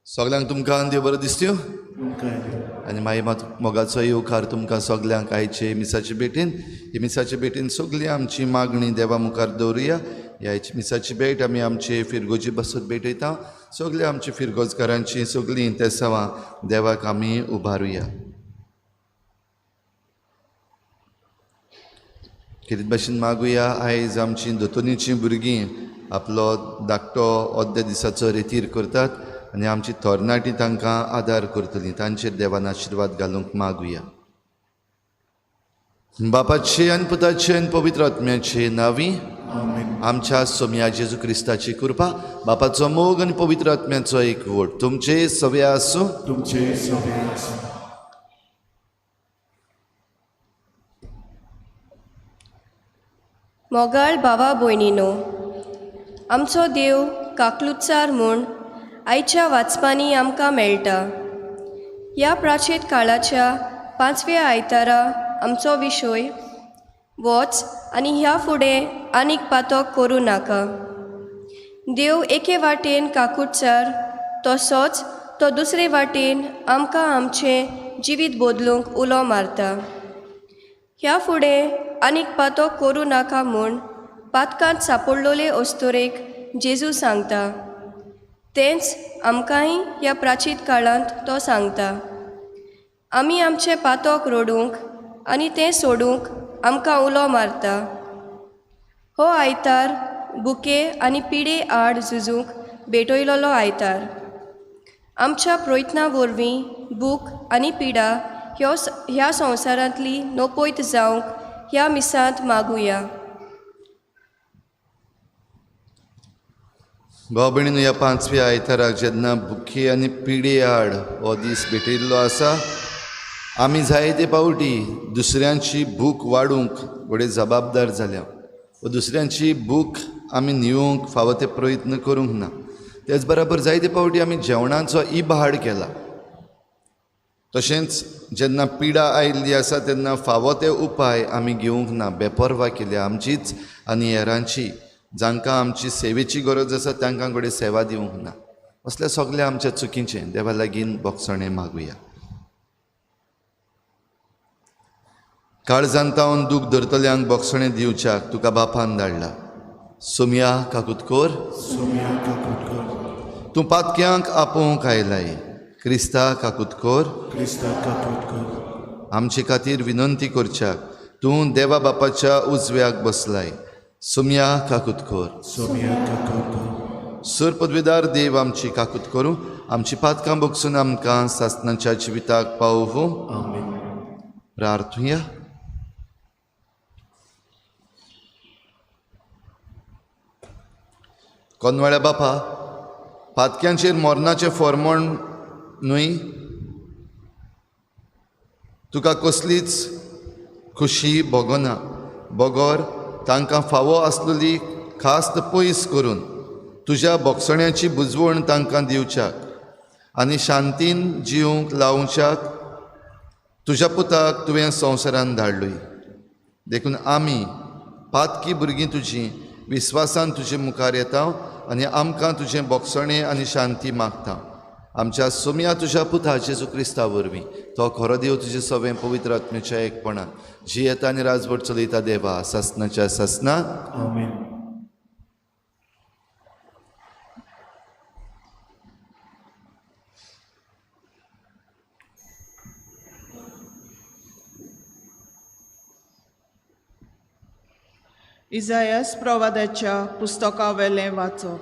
सगल्यांक तुमकां देव बरो दिसत्यो आनी मागीर मात मोगाचो येवकार तुमकां सगल्यांक आयचे मिसाचे भेटीन. ही मिसाचे भेटीन सगळी आमची मागणी देवा मुखार दवरुया. ह्या मिसाची भेट आमी आमचे फिरगोजी बसत भेटयता. सगळी आमची फिरगोजकारांची सगळीं इंतेसांवां देवाक आमी उबारुया. कितें भाशेन मागुया. आयज आमची दोतोनीचीं भुरगीं आपलो धाकटो अर्द्या दिसाचो रेतीर करतात आनी आमची तरणाटी तांकां आदार करतली. तांचेर देवान आशिर्वाद घालूंक मागुया. बापाचे आनी पुताचे आनी पवित्र आत्म्याचे नांवी आमच्या सोम्या जेजू क्रिस्ताची कृपा, बापाचो मोग आनी पवित्र आत्म्याचो एकवट तुमचे सवे आसूं. तुमचे सवे आसूं. मोगाळ भावा भयणीनो, आमचो देव काकलुचार म्हूण आयच्या वाचपांनी आमकां मेळटा. ह्या प्राचीन काळाच्या पांचव्या आयतारा आमचो विशय वच आनी ह्या फुडें आनीक पातक करूं नाका. देव एके वाटेन काकुटचार तसोच तो दुसरे वाटेन आमकां आमचें जिवीत बदलूंक उलो मारता. ह्या फुडें आनीक पातक करूं नाका म्हूण पातकांत सापडलेले अस्तुरेक जेजू सांगता. तेंच आमकांय ह्या प्राचीन काळांत तो सांगता. आमी आमचें पातक रडूंक आनी तें सोडूंक आमकां उलो मारता. हो आयतार बुके आनी पिडे आड झुजूंक भेटयलेलो आयतार. आमच्या प्रयत्ना वरवीं भूक आनी पिडा ह्यो ह्या संवसारांतली नपयत जावंक ह्या मिसांत मागुया. भाव भयणीनो, ह्या पांचव्या आयताराक जेन्ना भुके आनी पिडे आड हो दीस भेटयल्लो आसा, आमी जायते पावटी दुसऱ्यांची भूक वाडूंक घडये जबाबदार जाल्या वा दुसऱ्यांची भूक आमी न्हिवूंक फावो ते प्रयत्न करूंक ना. तेच बराबर जायते पावटी आमी जेवणाचो इबाड केला. तशेंच जेन्ना पिडा आयिल्ली आसा तेन्ना फावो ते उपाय आमी घेवंक ना, बेपर्वा केल्या आमचीच आनी हेरांची. जांकां आमची सेवेची गरज आसा तांकां घडये सेवा दिवंक ना. असल्या सगल्या आमच्या चुकीचें देवा लागीं भोगसणें मागुया. काळजान तावन दूख धरतल्यांक भोगसणें दिवच्याक तुका बापान धाडला. सोम्या काकूत कर, सोम्या काकूत कर. तूं पातक्यांक आपोवंक आयलाय. क्रिस्ता काकूत कर, क्रिस्ता काकूत कर. आमचे खातीर विनंती करच्याक तूं देवा बापाच्या उजव्याक बसलाय. सोम्या काकूत कर, सोम्या काकूत कर. सर पदवीदार देव आमची काकूत करूं, आमची पातकां बगसून आमकां सासणाच्या जिविताक पावोवं. आमेन. प्रार्थुया. कोनवाळ्या बापा, पातक्यांचेर मरणाचें फॉर्मण न्हय, तुका कसलीच खुशी भोगना बगर तांकां फावो आसलेली खास्त पयस करून तुज्या भोगसण्याची बुजवण तांकां दिवच्याक आनी शांतीन जिवंक लावच्याक तुज्या पुताक तुवें संवसारान धाडलोय. देखून आमी पातकी भुरगीं तुजीं विस्वासान तुजे मुखार येता आनी आमकां तुजें भोगसणें आनी शांती मागता. आमच्या सोम्या तुज्या पुता जेजू क्रिस्ता वरवीं, तो खरो देव तुजे सवें पवित्र आत्म्याच्या एकपणान जियेता आनी राजवट चलयता देवा सासणाच्या सासना. आमेन. इजायस प्रवादाच्या पुस्तकावेलें वाचप.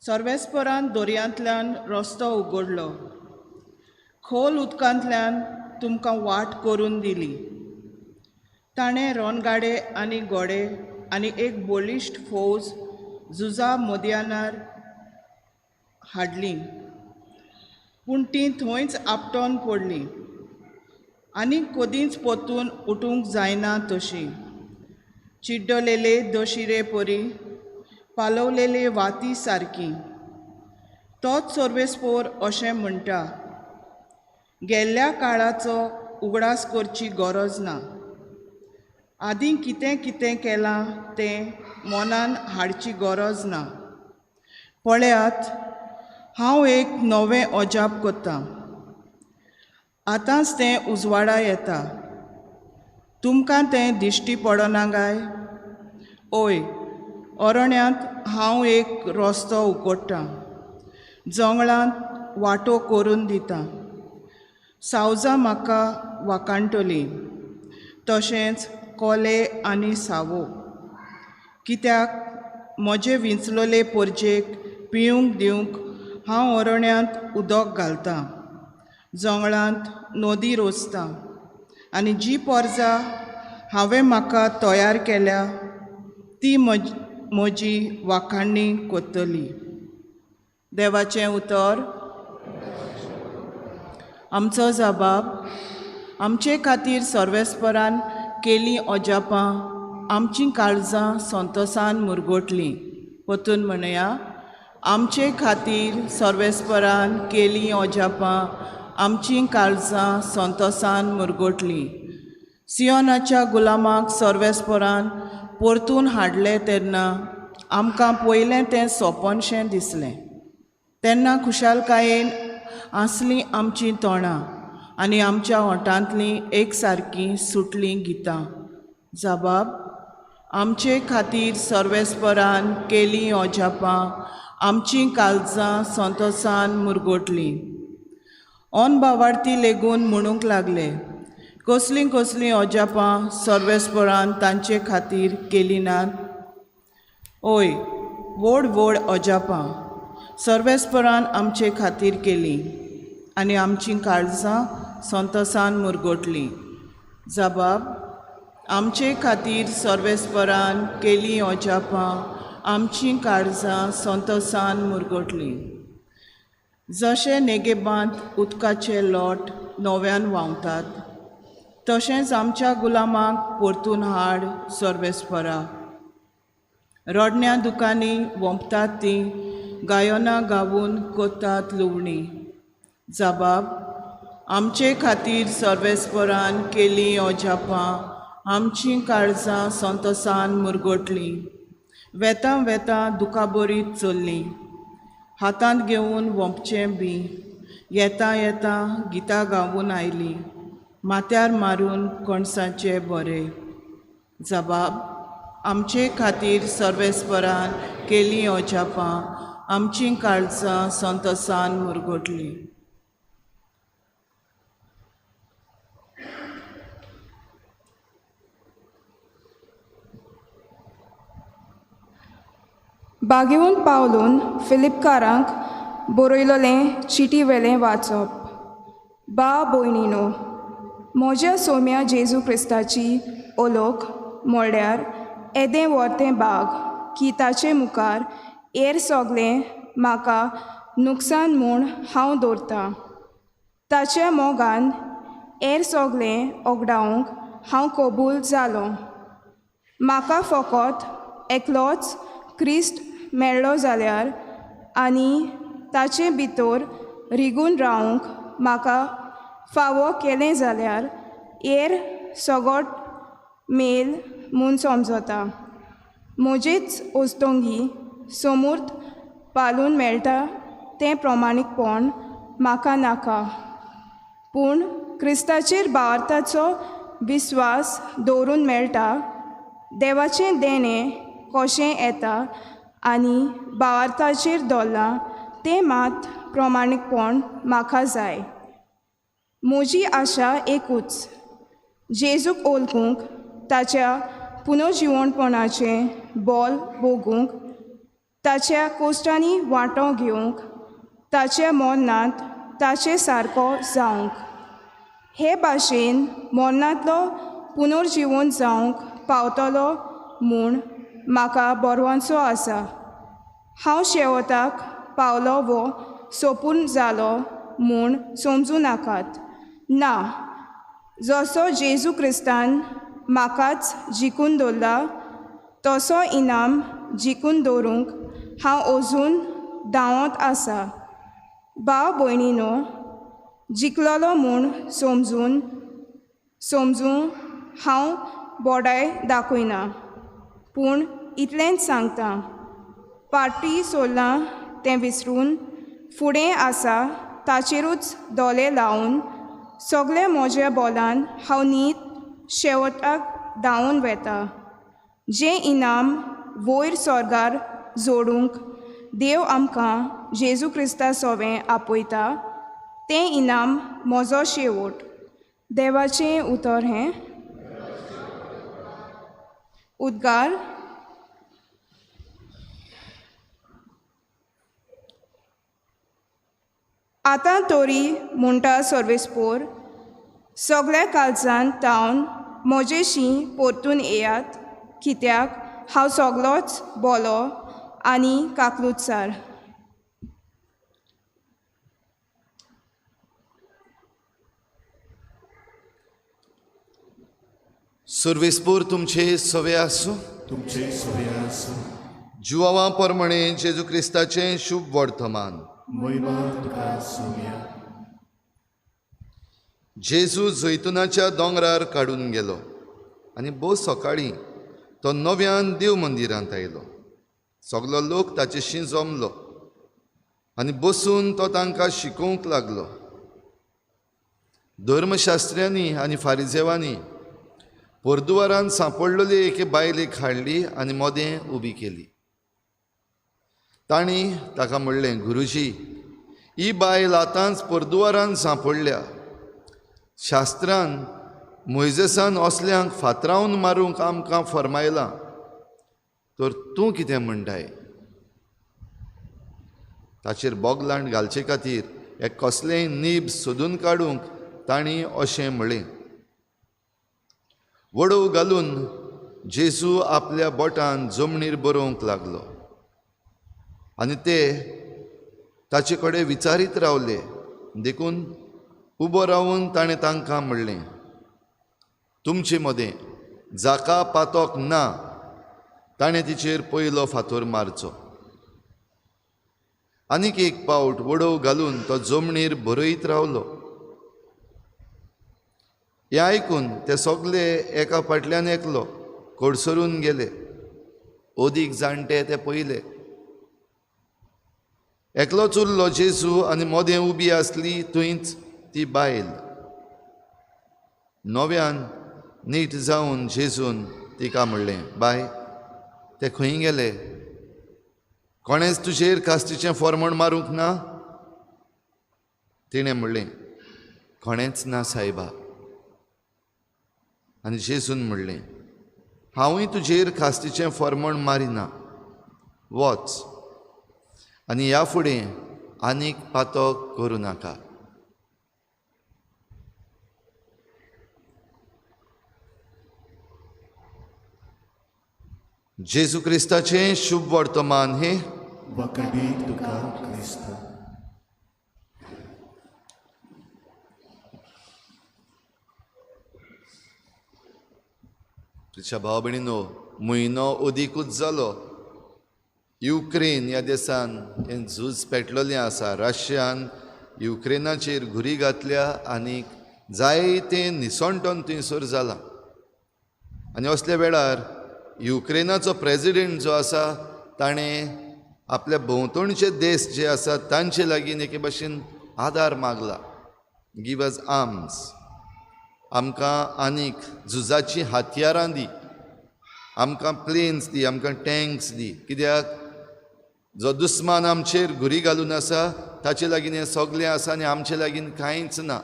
सर्वेस्परान दर्यांतल्यान रस्तो उगडलो, खोल उदकांतल्यान तुमकां वाट करून दिली. ताणें रणगाडे आनी घोडे आनी एक बळिश्ट फौज झुजा मध्यानार हाडली, पूण तीं थंयच आपटोन पडलीं आनी कदींच परतून उठूंक जायना तशीं. चिड्डलेले दशिरे परी, पालवलेले वाती सारकी, तोच सर्वेस्पोर अशें म्हणटा, गेल्ल्या काळाचो उगडास करची गरज ना. आदीं कितें कितें केलां तें मनान हाडची गरज ना. पळयात, हांव एक नवें अजाप करतां, आतांच तें उजवाडा येता. तुमकां तें दिश्टी पडना काय? ओय, अरण्यांत हांव एक रस्तो उगडटां, जंगलांत वाटो करून दितां. सावजां म्हाका वाकाणटलीं, तशेंच कोले आनी सावो. कित्याक म्हजे विंचलोले परजेक पिवंक दिवंक हांव अरण्यांत उदक घालतां, जंगलांत नदी रोसतां आनी जी परजा हांवें म्हाका तयार केल्या ती म्हजी वाखाणणी करतली. देवाचें उतर. आमचो जबाब. आमचे खातीर सर्वेस्परान केलीं अजापां, आमचीं काळजां संतोसान मुरगोटलीं. परतून म्हणया, आमचे खातीर सर्वेस्परान केलीं अजापां, आमचीं काळजां संतोसान मुरगोटलीं. सियोनाच्या गुलामाक सर्वेस्परान परतून हाडले तेन्ना आमकां पयलें तें सोपनशें दिसलें. तेन्ना खुशालकायेन आसलीं आमचीं तोंडां आनी आमच्या ओंठांतलीं एक सारकीं सुटलीं गितां. जबाब. आमचे खातीर सर्वेस्परान केलीं अजापां, आमचीं काळजां संतोसान मुरगोटलीं. अनभावार्थी लेगून म्हणूंक लागले, कसलीं कसलीं अजापां सर्वेस्परान तांचे खातीर केलीं नात? ओय, व्हड व्हड अजापां सर्वेस्परान आमचे खातीर केलीं आनी आमचीं काळजां संतोसान मुरगोटलीं. जबाब. आमचे खातीर सर्वेस्परान केलीं अजापां, आमचीं काळजां संतोसान मुरगोटलीं. जशें नेगेबांत उदकाचे लोट नव्यान व्हांवतात, तशेंच आमच्या गुलामाक परतून हाड सर्वेस्परा. रडण्या दुकांनी वोंपतात तीं, गायनां गावून करतात लुवणी. जबाब. आमचे खातीर सर्वेस्परान केलीं अजापां, आमचीं काळजां संतोसान मुरगोटलीं. वेतां वेतां दुकाबरीत चल्लीं, हातांत घेवन वोंपचें बी, येता येता गितां गावून आयलीं, माथ्यार मारून कणसाचे बरे. जबाब. आमचे खातीर सर्वेस्परान केलीं अजापां, आमचीं काळजां संतोसान मुरगोटलीं. बागेवन पावलून फिलिपकारांक बरयलोलें चिटी वेलें वाचप. बा भयणीनो, म्हज्या सोम्या जेजू क्रिस्ताची ओलोक म्हळ्यार येदें व्हरतें बाग की ताचे मुखार हेर सगळें म्हाका नुकसान म्हूण हांव दवरतां. ताच्या मोगान हेर सगळें ओगडावंक हांव कबूल जालो. म्हाका फकत एकलोच क्रिस्त मेळ्ळो जाल्यार आनी ताचे भितर रिगून रावंक म्हाका फावो केलें जाल्यार हेर सगट मेल म्हूण समजता. म्हजेच ओस्तोंगी समूर्त पालून मेळटा तें प्रमाणीकपण म्हाका नाका, पूण क्रिस्ताचेर भारताचो विस्वास दवरून मेळटा देवाचें देणें कशें येता आनी भावार्थाचेर दवरलां तें मात प्रमाणीकपण म्हाका जाय. म्हजी आशा एकूच, जेजूक ओळखूंक, ताच्या पुनर्जिवणपणाचें बोल भोगूंक, ताच्या कोश्टांनी वांटो घेवंक, ताच्या मरणांत ताचे सारको जावंक. हे भाशेन मरणांतलो पुनर्जिवन जावंक पावतलो म्हूण म्हाका बरवंचो आसा. हांव शेवटाक पावलो वो सोपून जालो म्हूण समजूं नाकात. ना, जसो जेजू क्रिस्तान म्हाकाच जिखून दवरला तसो इनाम जिखून दवरूंक हांव अजून धांवत आसा. भाव भयणीनो, जिखलोलो म्हूण समजून हांव बोडाय दाखयना, पूण इतलेंच सांगता, पार्टी सोडलां तें विसरून फुडें आसा ताचेरूच दोळे लावन सगळे म्हज्या बोलान हांव नीत शेवटाक धांवून वेता, जें इनाम वयर स्वर्गार जोडूंक देव आमकां जेजू क्रिस्ता सोवें आपयता तें इनाम म्हजो शेवट. देवाचें उतर हें. उद्गार. आतां तरी म्हणटा सर्वेस्पोर, सगळ्या काळजान तावन म्हजेशी परतून येयात, कित्याक हांव सगलोच बोलो आनी काकलुतसार. सर्वेस्पोर तुमचे सवे आसूं. तुमचे सवे आसूं. जुवावा प्रमाणे जेजू क्रिस्ताचें शुभ वर्तमान. महिमा तुका सोम्या. जेजू जैतुनाच्या दोंगरार काडून गेलो आनी भोव सकाळीं तो नव्यान देव मंदिरांत आयलो. सगलो लोक ताचेशी जमलो आनी बसून तो तांकां शिकोवंक लागलो. धर्मशास्त्र्यांनी आनी फारिजेवांनी पोरदुवारान सांपडलेली एके बायलेक हाडली आनी मदें उबी केली. तांणी ताका म्हणलें, गुरुजी, ही बायल आतांच पोरदुवारान सांपडल्या. शास्त्रान मोयजेसान असल्यांक फातरावन मारूंक आमकां फर्मायलां, तर तूं कितें म्हणटाय? ताचेर बोगलांड घालचे खातीर एक कसलेंय नीब सोदून काडूंक तांणी अशें म्हणलें. वडोव घालून जेजू आपल्या बोटान जमनीर बरोवंक लागलो आनी ते ताचे कडेन विचारीत रावले. देखून उबो रावून ताणें तांकां म्हणलें, तुमचे मदें जाका पातोक ना ताणें तिचेर पयलो फातोर मारचो. आनीक एक पावट वडोव घालून तो जमनीर बरयत रावलो. हें आयकून ते सगले एका फाटल्यान एकलो कडसरून गेले. अदीक जाणटे ते पयले. एकलोच उरलो जेजू आनी मदें उबी आसली थंयच ती बायल. नव्यान नीट जावन जेजून तिका म्हणलें, बाय, ते खंय गेले? कोणेंच तुजेर कास्तीचें फॉर्मण मारूंक ना? तिणें म्हणलें, कोणेंच ना सायबा. आनी जेजून म्हणलें, हांवूय तुजेर कास्तीचें फॉर्मण मारिना, वच आनी ह्या फुडें आनीक पातक करूं नाका. जेजू क्रिस्ताचें शुभ वर्तमान हें. वाकडी तुका क्रिस्त. तुज्या भाव भयणीनो, म्हयनो अदिकूच जालो युक्रेन ह्या देसान हें झूज पेटलेलें आसा. रशियान युक्रेनाचेर घुरी घातल्या आनी जायतें निसणटन थंयसर जालां. आनी असल्या वेळार युक्रेनाचो प्रेजिडेंट जो आसा ताणें आपल्या भोंवतणचे देश जे आसा तांचे लागीं एके भाशेन आदार मागला. गिव अस आर्म्स, आमकां आनीक झुजाचीं हत्यारां दी, आमकां प्लेन्स दी, आमकां टँक्स दी. कित्याक जो दुस्मान आमचेर घुरी घालून आसा ताचे लागीं हें सगळें आसा आनी आमचे लागीं कांयच ना,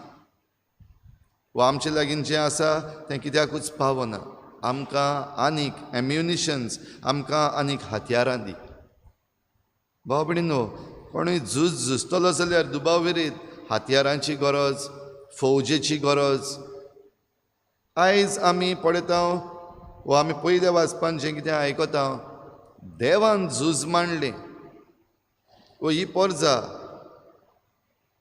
वा आमचे लागीं जें आसा तें कित्याकूच पावना. आमकां आनीक एम्युनिशन्स, आमकां आनीक हत्यारां दी. भाव भयणीनो, कोणूय झूज झुजतलो जाल्यार दुबाव विरीत हत्यारांची गरज, फौजेची गरज. आयज आमी पळयता वा आमी पयल्या वाचपान जें कितें आयकता, देवान झूज मांडलें व ही पोरजा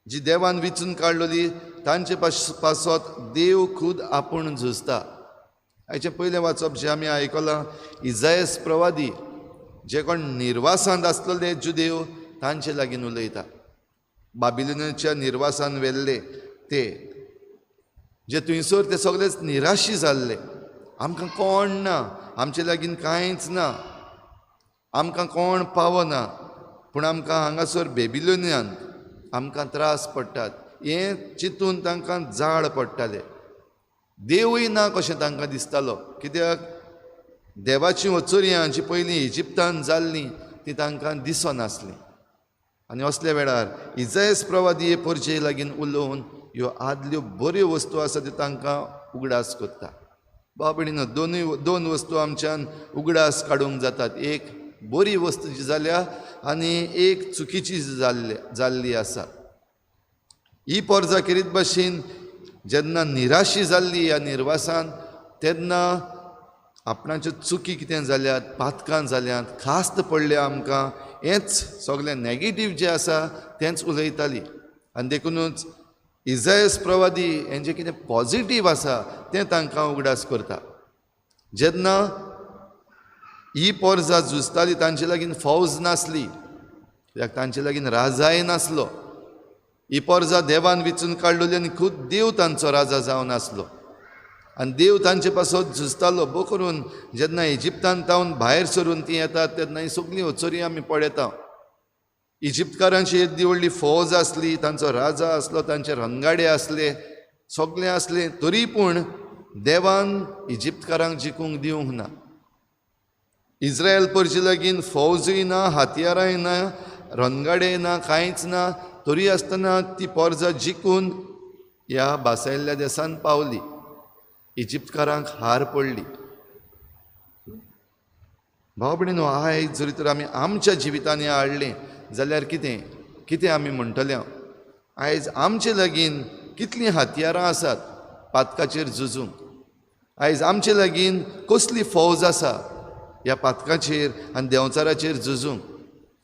जी देवान विचून काडलेली तांचे पासत देव खूद आपूण झुजता. हाचें पयलें वाचप जें आमी आयकलां, इजायस प्रवादी जे कोण निर्वासांत आसलेले जुदेव तांचे लागीं उलयता. बाबिलोनाच्या निर्वासान व्हेल्ले ते जे थंयसर ते सगळेच निराशी जाल्ले. आमकां कोण ना, आमचे लागीं कांयच ना, आमकां कोण पावना, पूण आमकां हांगासर बेबिलोनियान आमकां त्रास पडटात हें चिंतून तांकां जाळ पडटाले. देवूय ना कशें तांकां दिसतालो, कित्याक देवाचीं वचोरयां जी पयलीं इजिप्तान जाल्लीं ती तांकां दिसनासलीं. आनी असल्या वेळार इजायस प्रवादी हे परजे लागीं उलोवन ह्यो आदल्यो बऱ्यो वस्तू आसा त्यो तांकां उगडास करता. भाव भयणीनो, दोन वस्तू आमच्यान उगडास काडूंक जातात. एक बरी वस्तू जी जाल्या आनी एक चुकीची जाल्ली आसा. ही पोरजा केरीत भाशेन जेन्ना निराशी जाल्ली ह्या निर्वासान तेन्ना आपणाच्यो चुकी कितें जाल्यात, पातकां जाल्यात, खास्त पडल्या आमकां, हेंच सगळें नॅगेटीव जें आसा तेंच उलयताली. आनी देखुनूच इजायस प्रवादी हें जें कितें पॉजिटीव आसा तें तांकां उगडास करता. जेन्ना ही पोरजा झुजताली तांचे लागीं फौज नासली, कित्याक तांचे लागीं राजाय नासलो. ही पोरजा देवान विचून काडलेली आनी खूद देव तांचो राजा जावन आसलो आनी देव तांचे पासत झुजतालो. बो करून जेन्ना इजिप्तान तावन भायर सरून ती येतात तेन्ना ही सगळीं अचोरी आमी पळयता. इजिप्तकारांची येदी व्हडली फौज आसली, तांचो राजा आसलो, तांचे रंगाडे आसले, सगळें आसलें, तरी पूण देवान इजिप्तकारांक जिखूंक दिवंक ना. इस्रायल परजे लागीं फौजूय ना, हत्यारांय ना, रनगाडे ना, कांयच ना, तरी आसतना ती पोरजा जिखून ह्या बासायल्ल्या देसान पावली. इजिप्तकारांक हार पडली. भाव भयणीनो, आयज जरी तर आमी आमच्या जिवितांनी हाडलें जाल्यार कितें कितें आमी म्हणटले? आयज आमचे लागीं कितलीं हत्यारां आसात पातकाचेर झुजूंक? आयज आमचे लागीं कसली फौज आसा ह्या पातकाचेर आनी देंवचाराचेर झुजूंक?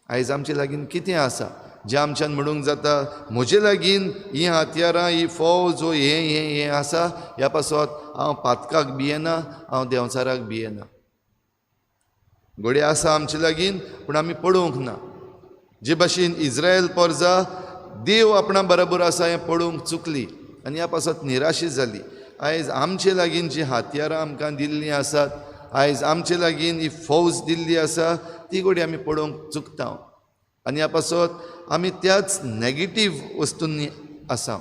आयज आमचे लागीं कितें आसा जें आमच्यान म्हणूंक जाता म्हजे लागीं हीं हत्यारां, ही फौज, हो हें हें हें आसा, ह्या पासत हांव पातकाक भियेना, हांव देंवचाराक भियेना. घडये आसा आमचे लागीं, पूण आमी पळोवंक ना. जे भाशेन इस्रायल पोरजा देव आपणा बरोबर आसा हें पळोवंक चुकली आनी ह्या पासत निराशी जाली. आयज आमचे लागीं जीं हत्यारां आमकां दिल्लीं आसात, आयज आमचे लागीं ही फौज दिल्ली आसा, ती घडये आमी पळोवंक चुकता आनी ह्या पासत आमी त्याच नॅगेटीव वस्तूंनी आसा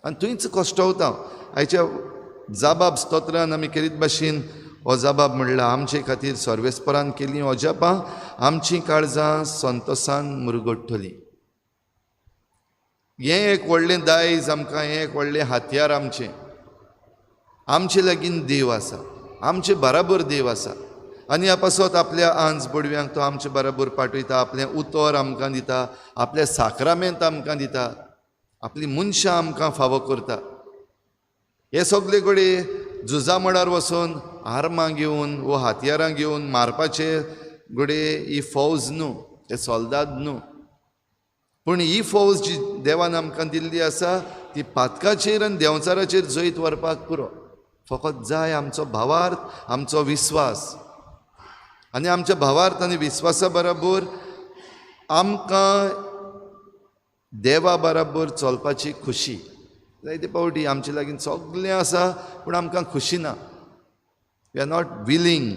आनी थंयच कश्टवता. आयच्या जाबाब स्तोत्रान आमी केरीत भाशेन हो जाबाब म्हणला, आमचे खातीर सर्वेस्परान केल्लीं अजापां आमचीं काळजां संतोसान मुरगट्टलीं. हें एक व्हडलें दायज आमकां, हें एक व्हडलें हत्यार आमचें. आमचे लागीं देव आसा, आमचे बराबर देव आसा आनी ह्या पासत आपल्या आंज बडव्यांक तो आमचे बराबर पाठयता, आपलें उतर आमकां दिता, आपलें साक्रामेंत आमकां दिता, आपली मनशां आमकां फावो करता. हे सगळे कडेन झुजा मळार वचून आर्मां घेवन वो हत्यारां घेवन मारपाचे घडये ही फौज न्हू, ते सोल्दाद न्हू, पूण ही फौज जी देवान आमकां दिल्ली आसा ती पातकाचेर आनी देंवचाराचेर जैत व्हरपाक पुरो. फकत जाय आमचो भावार्थ, आमचो विस्वास आनी आमच्या भावार्थ आनी विस्वासा बराबर आमकां देवा बराबर चलपाची खुशी. जायते फावटी आमचे लागीं सगळें आसा पूण आमकां खुशी ना. We are not willing.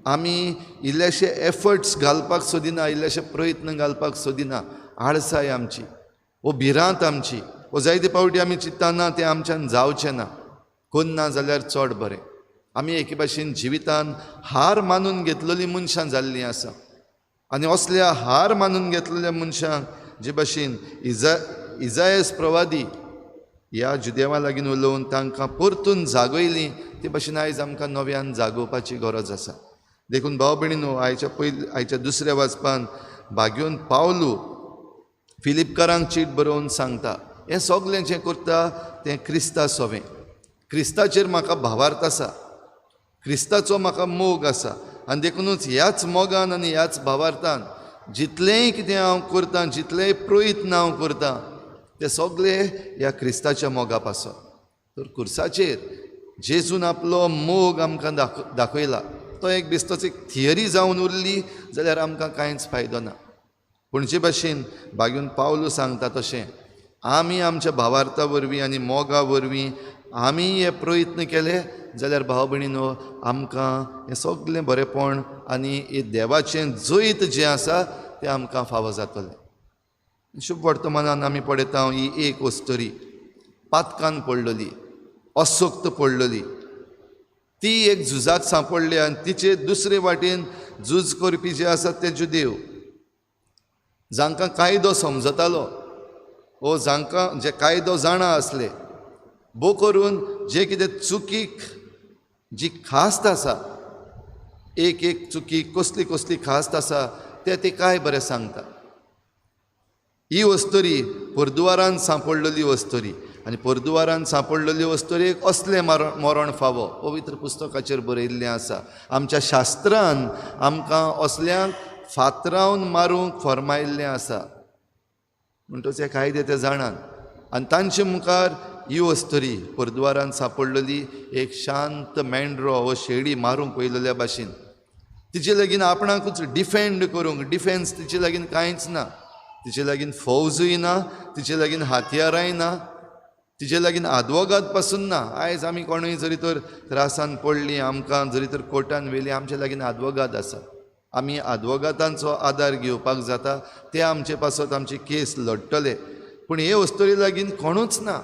आमी इल्लेशे एफर्ट्स घालपाक सोदिना, इल्लेशे प्रयत्न घालपाक सोदिना. आळसाय आमची, वो भिरांत आमची, वो जायते फावटी आमी चिंतता ना तें आमच्यान जावचें ना, कोन्ना जाल्यार चड बरें. आमी एके भाशेन जिवितान हार मानून घेतलेली मनशां जाल्लीं आसा आनी असल्या हार मानून घेतलेल्या मनशांक जे भाशेन इजायस प्रवादी ह्या जुदेवा लागीं उलोवन तांकां परतून जागयलीं, ते भाशेन आयज आमकां नव्यान जागोवपाची गरज आसा. देखून भाव भयणीनो, आयच्या दुसऱ्या वाचपान भाग्योन पावलू फिलिपकारांक चीट बरोवन सांगता, हें सगळें जें करता तें क्रिस्ता सोवें, क्रिस्ताचेर म्हाका भावार्थ आसा, क्रिस्ताचो म्हाका मोग आसा आनी देखुनूच ह्याच मोगान आनी ह्याच भावार्थान जितलेंय कितें हांव करतां, जितलेंय प्रयत्न हांव करतां ते सगळे ह्या क्रिस्ताच्या मोगा पासत. तर खुर्साचेर जेजून आपलो मोग आमकां दाखयला. तो एक बेश्टोच एक थियरी जावन उरली जाल्यार आमकां कांयच फायदो ना. पूण जे भाशेन भाग्यून पावलू सांगता तशें आमी आमच्या भावार्था वरवीं आनी मोगा वरवीं आमी हे प्रयत्न केले जाल्यार भाव भयणीनो आमकां हें सगलें बरेंपण आनी हे देवाचें जैत जें आसा तें आमकां फावो जातलें. शुभ वर्तमानान आमी पळयता ही एक अस्तुरी पातकान पडलेली, असक्त पडलेली, ती एक झुजाक सांपडली आनी तिचे दुसरे वाटेन झूज करपी जे आसात ते जुदेव, जांकां कायदो समजतालो वो जांकां जे कायदो जाणा आसले, भो करून जे कितें चुकीक जी खास्त आसा, एक एक चुकी कसली कसली खास्त आसा ते ते काय बरें सांगता. ही अस्तुरी परदुवारान सांपडलेली अस्तुरी आनी परदुवारान सांपडलेली अस्तुरेक असलें मरण फावो पवित्र पुस्तकाचेर बरयल्लें आसा. आमच्या शास्त्रान आमकां असल्यांक फातरावन मारूंक फर्मायल्लें आसा. म्हणटच हे कायदे ते जाणात आनी तांचे मुखार ही अस्तुरी परदुवारान सांपडलेली एक शांत मेंढरो वो शेळी मारूंक पळयलेल्या भाशेन, तिचे लागीं आपणाकूच डिफेंड करूंक डिफेन्स तिचे लागीं कांयच ना, तिचे लागीं फौजूय ना, तिचे लागीं हातयारांय ना, तिचे लागीं आदवोगाद पासून ना. आयज आमी कोणूय जरी तर त्रासान पडली, आमकां जरी तर कोर्टान व्हेली, आमचे लागीं आदवोगाद आसा, आमी आदवोगादांचो आदार घेवपाक जाता, ते आमचे पासत आमची केस लडटले. पूण हे अस्तुरी लागीं कोणूच ना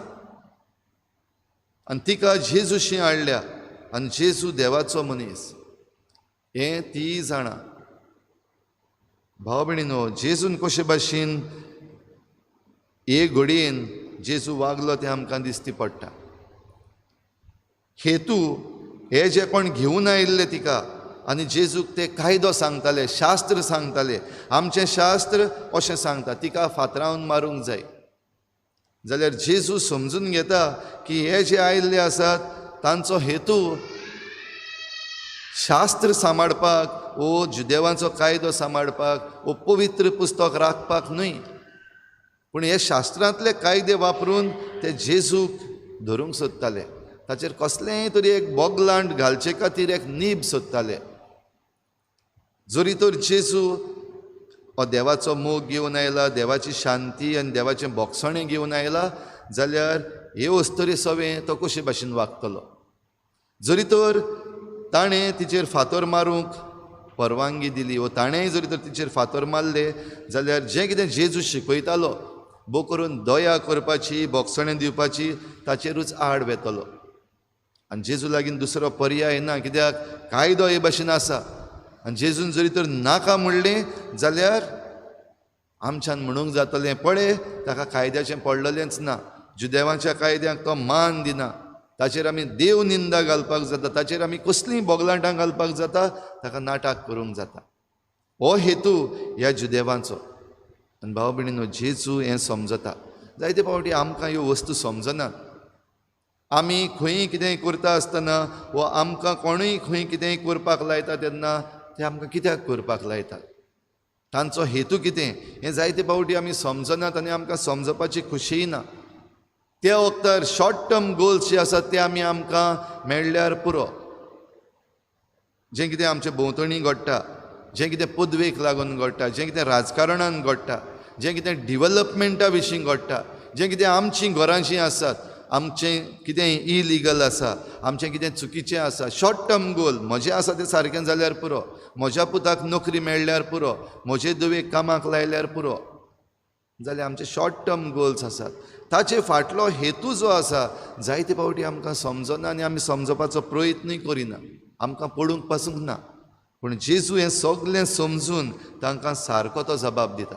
आनी तिका जेजूशी हाडल्या आनी जेजू देवाचो मनीस हें ती जाणा. भाव भयणीनो, जेजून कशे भाशेन हे घडयेन जेजू वागलो तें आमकां दिसती पडटा. हेतू हे जे कोण घेवन आयिल्ले तिका आनी जेजूक ते कायदो सांगताले, शास्त्र सांगताले, आमचें शास्त्र अशें सांगता तिका फातरावन मारूंक जाय, जाल्यार जेजू समजून घेता की हे जे आयिल्ले आसात तांचो हेतू शास्त्र सांबाळपाक वो जुदेवांचो कायदो सांबाळपाक वो पवित्र पुस्तक राखपाक न्हय, पूण हे शास्त्रांतले कायदे वापरून ते जेजूक धरूंक सोदताले, ताचेर कसलेंय तरी एक बोगलांट घालचे खातीर एक नीब सोदताले. जरी तर जेजू हो देवाचो मोग घेवन आयला, देवाची शांती आनी देवाचें बोगसणें घेवन आयला, जाल्यार हे अस्तुरे सवें तो कशे भाशेन वागतलो? जरी तर ताणें तिचेर फातर मारूंक परवानगी दिली वो ताणेंय जरी तर तिचेर फातर मारले जाल्यार जें कितें जेजू शिकयतालो भो करून दया करपाची, बोगसणें दिवपाची, ताचेरूच आड वेतलो. आनी जेजू लागीं दुसरो पर्याय ना, कित्याक कायदो हे भाशेन आसा आनी जेजून जरी तर नाका म्हणलें जाल्यार आमच्यान म्हणूंक जातलें पळय ताका कायद्याचें पडलेलेंच ना, जुदेवांच्या कायद्यांक तो मान दिना, ताचेर आमी देव निंदा घालपाक जाता, ताचेर आमी कसलीं बोगलांटां घालपाक जाता, ताका नाटक करूंक जाता. हो हेतू ह्या जुदेवांचो. आनी भाव भयणीनो, जेजू हें समजता. जायते फावटी आमकां ह्यो वस्तू समजनात. आमी खंय कितेंय करता आसतना वो आमकां कोणूय खंय कितेंय करपाक लायता तेन्ना ते आमकां कित्याक करपाक लायतात, तांचो हेतू कितें हें जायते फावटी आमी समजनात आनी आमकां समजपाची खुशीय ना. त्या वखतार शॉर्ट टर्म गोल्स जे आसात ते आमी आमकां मेळ्ळ्यार पुरो. जें कितें आमचे भोंवतणी घडटा, जें कितें पदवेक लागून घडटा, जें कितें राजकारणान घडटा, जें कितें डिवलपमेंटा विशीं घडटा, जें कितें आमचीं घरां जीं आसात, आमचें कितें इलिगल आसा, आमचें कितें चुकीचें आसा, शॉर्ट टर्म गोल म्हजें आसा तें सारकें जाल्यार पुरो, म्हज्या पुताक नोकरी मेळ्ळ्यार पुरो, म्हजे धुवेक कामाक लायल्यार पुरो, जाल्यार आमचे शॉर्ट टर्म गोल्स आसात. ताचे फाटलो हेतू जो आसा जायते फावटी आमकां समजना आनी आमी समजपाचो प्रयत्नूय करिना, आमकां पडूंक पासूंक ना. पूण जेजू हें सगलें समजून तांकां सारको तो जबाब दिता.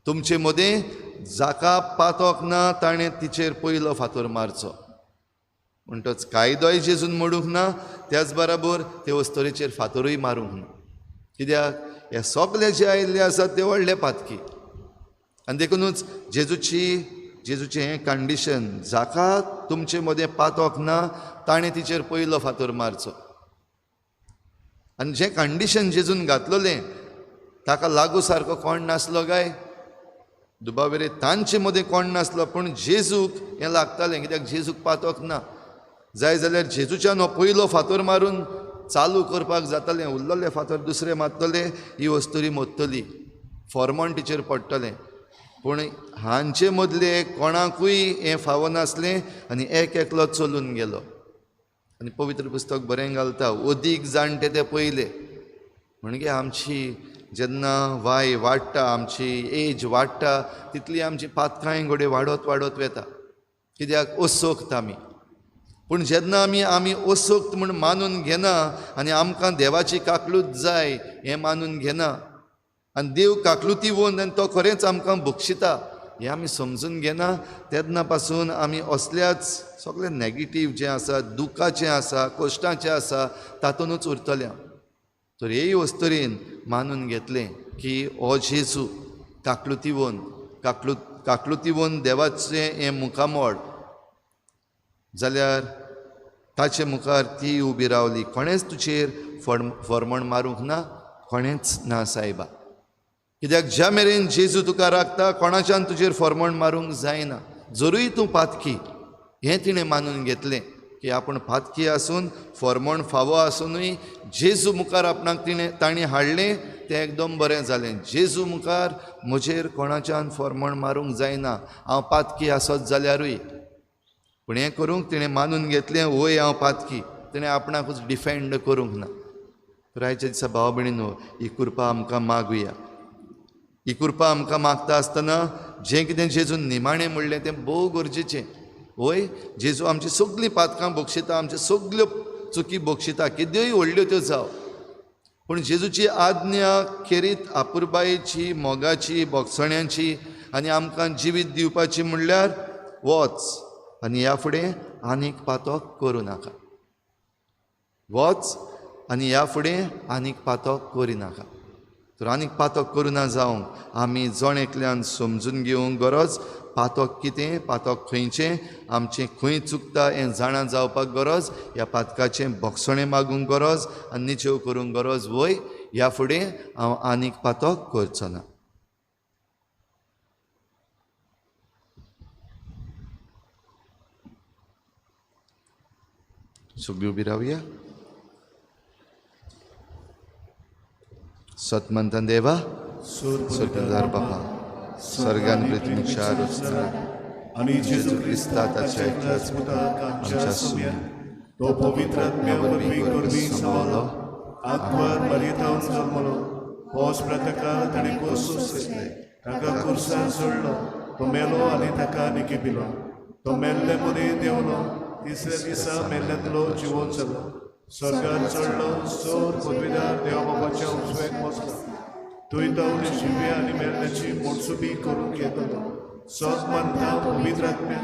तुमचे मदें जाका पातोक ना ताणें तिचेर पयलो फातर मारचो. म्हणटच कायदोय जेजून मोडूंक ना, त्याच बराबर ते अस्तुरेचेर फातरूय मारूंक ना, कित्याक हे सगले जे आयिल्ले आसात ते व्हडले पातकी. आनी देखुनूच जेजूचें हें कंडिशन, जाका तुमचे मदें पातोक ना ताणें तिचेर पयलो फातर मारचो. आनी जें कंडिशन जेजून घातलेलें ताका लागू सारको कोण नासलो काय दुबावेरे तांचे मदें कोण नासलो, पूण जेजूक हें लागतालें, कित्याक जेजूक पातोक ना. जाय जाल्यार जेजूच्यान हो पयलो फातर मारून चालू करपाक जातालें, उरलेले फातर दुसरे मारतले, ही अस्तुरी मोडटली, फॉर्मोन तिचेर पडटलें. पूण हांचे मदले कोणाकूय हें फावो नासलें आनी एक एकलो चलून गेलो. आनी पवित्र पुस्तक बरें घालता, अदीक जाणटे ते पयले. म्हणजे आमची जेन्ना वाय वाडटा, आमची एज वाडटा, तितली आमची पातकांय घडये वाडत वाडत वता. कित्याक असोक्त आमी. पूण जेन्ना आमी आमी असोक्त म्हूण मानून घेना आनी आमकां देवाची काकलूत जाय हें मानून घेना आनी देव काकलुती वोन आनी तो खरेंच आमकां बक्षिता हें आमी समजून घेना, तेन्ना पासून आमी असल्याच सगळें नॅगेटीव जें आसा, दुखाचें आसा, कश्टाचें आसा, तातूंतच उरतलें. तर हेय वस्तरेन मानून घेतलें की हो जेजू काकलुतीवन काकलुतीवन देवाचें हें मुखामळ जाल्यार ताचे मुखार ती उबी रावली. कोणेंच तुजेर फॉर्मण मारूंक ना, कोणेंच ना सायबा. कित्याक ज्या मेरेन जेजू तुका राखता कोणाच्यान तुजेर फॉर्मण मारूंक जायना, जरूय तूं पातकी. हें तिणें मानून घेतलें की आपूण पातकी आसून फॉर्मण फावो आसुनूय जेजू मुखार आपणाक तिणें ताणें हाडलें, तें एकदम बरें जालें. जेजू मुखार म्हजेर कोणाच्यान फॉर्मण मारूंक जायना, हांव पातकी आसत जाल्यारूय. पूण हें करूंक तिणें मानून घेतलें, वय हांव पातकी. तिणें आपणाकूच डिफेंड करूंक ना. तर आयच्या दिसा भाव भयणीनो, ही कृपा आमकां मागुया. ही कृपा आमकां मागता आसतना जें कितें जेजून निमाणें म्हणलें तें भोव गरजेचें. वय जेजू आमची सगळीं पातकां बक्षिता, आमच्यो सगल्यो चुकी बक्षिता, केद्योय व्हडल्यो त्यो जावं. पूण जेजूची आज्ञा खेरीत आपुरबायेची, मोगाची, बोगसण्याची आनी आमकां जिवीत दिवपाची म्हणल्यार वच आनी ह्या फुडें आनीक पातक करूं नाका. वच आनी ह्या फुडें आनीक पातक करिनाका. तर आनीक पातक करुना जावंक आमी जण एकल्यान समजून घेवंक गरज. पातक कितें, पातक खंयचें, आमचें खंय चुकता हें जाणा जावपाक गरज. ह्या पातकाचें बोगसणें मागूंक गरज आनी निचेव करूंक गरज. वय ह्या फुडें हांव आनीक पातक करचो ना. सगळीं उबी रावया. सतमंतन देवा, स्वर्गदार बापा, स्वर्गान पृथ्वीच्या रचना आनी जेजू क्रिस्ता ताच्या एकल्याच पुताक आमच्या सुम्या, तो पवित्र आत्म्या वरवीं गर्भी समावलो, आत्मार मरियेंत जल्मलो, पोस प्रतकाल ताणें कोर्स सोंसले, ताका कुर्सार सोडलो, तो मेलो आनी ताका निकिपिलो, तो मेल्ले मदीं देंवलो, तिसऱ्या दिसा मेल्ल्यांतलो जिवोन जालो, स्वर्गार चडलो, सोर पदवीदार देवा बाबाच्या उजव्याक बसलो, थंय तो जिवे आनी मेल्ल्याची मोटसुबी करूंक येतलो. सत मानता पवित्र आत्म्या,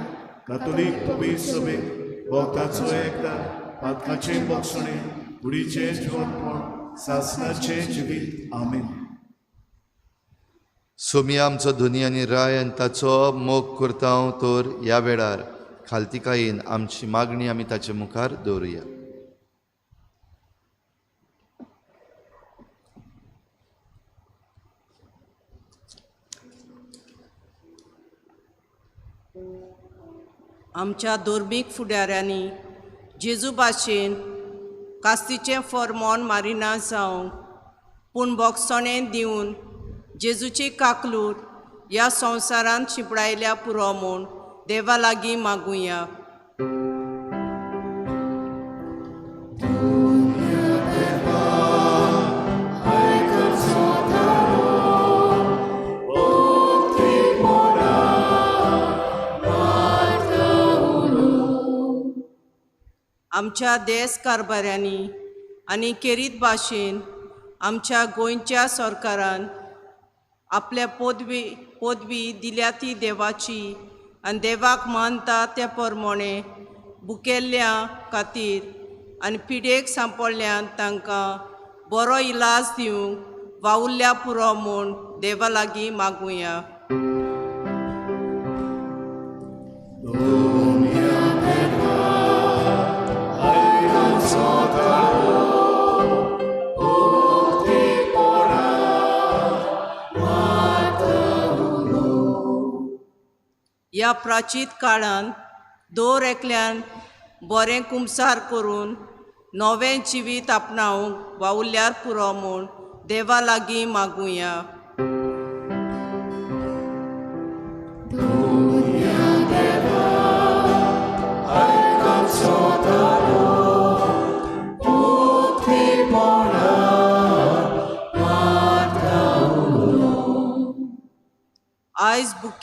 कातोलीक पवित्र सभेक, भक्ताचो एकदार, पातकाचें बक्षणें, कुडीचें जिवनपण, सासणाचें जिवीत. आमेन. सोमी आमचो धनी आनी राय आनी ताचो मोग करता तर ह्या वेळार खालतिकायेन आमची मागणी आमी ताचे मुखार दवरुया. आमच्या धर्मीक फुडाऱ्यांनी जेजू भाशेन कास्तीचें फॉर्मोन मारिना जावंक, पूण बोगसणें दिवन जेजूची काकलूट ह्या संवसारांत शिंपडायल्या पुरो म्हूण देवा लागीं मागुया. आमच्या देश कारभाऱ्यांनी आनी केरीत भाशेन आमच्या गोंयच्या सरकारान आपल्या पदवी दिल्या ती देवाची आनी देवाक मानता त्या प्रमाणे भुकेल्ल्या खातीर आनी पिडेक सांपडल्यान तांकां बरो इलाज दिवंक वावुरल्या पुरो म्हूण देवा लागीं मागुया. ह्या प्राचीत काळांत दर एकल्यान बरें कुमसार करून नवें जिवीत आपणावंक वावुरल्यार पुरो म्हूण देवा लागीं मागुया.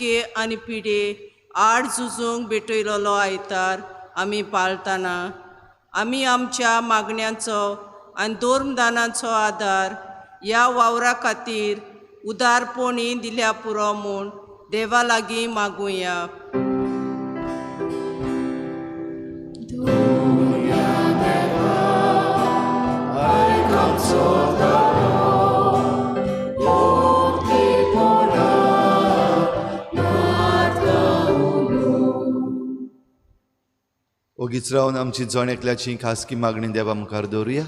दुखे आनी पिडे आड झुजूंक भेटयलेलो आयतार आमी पाळताना आमी आमच्या मागण्यांचो आनी धर्मदानाचो आदार ह्या वावरा खातीर उदारपणी दिल्या पुरो म्हूण देवा लागीं मागुया. ओगीच रावन आमची जण एकल्याची खासगी मागणी देवा मुखार दवरुया.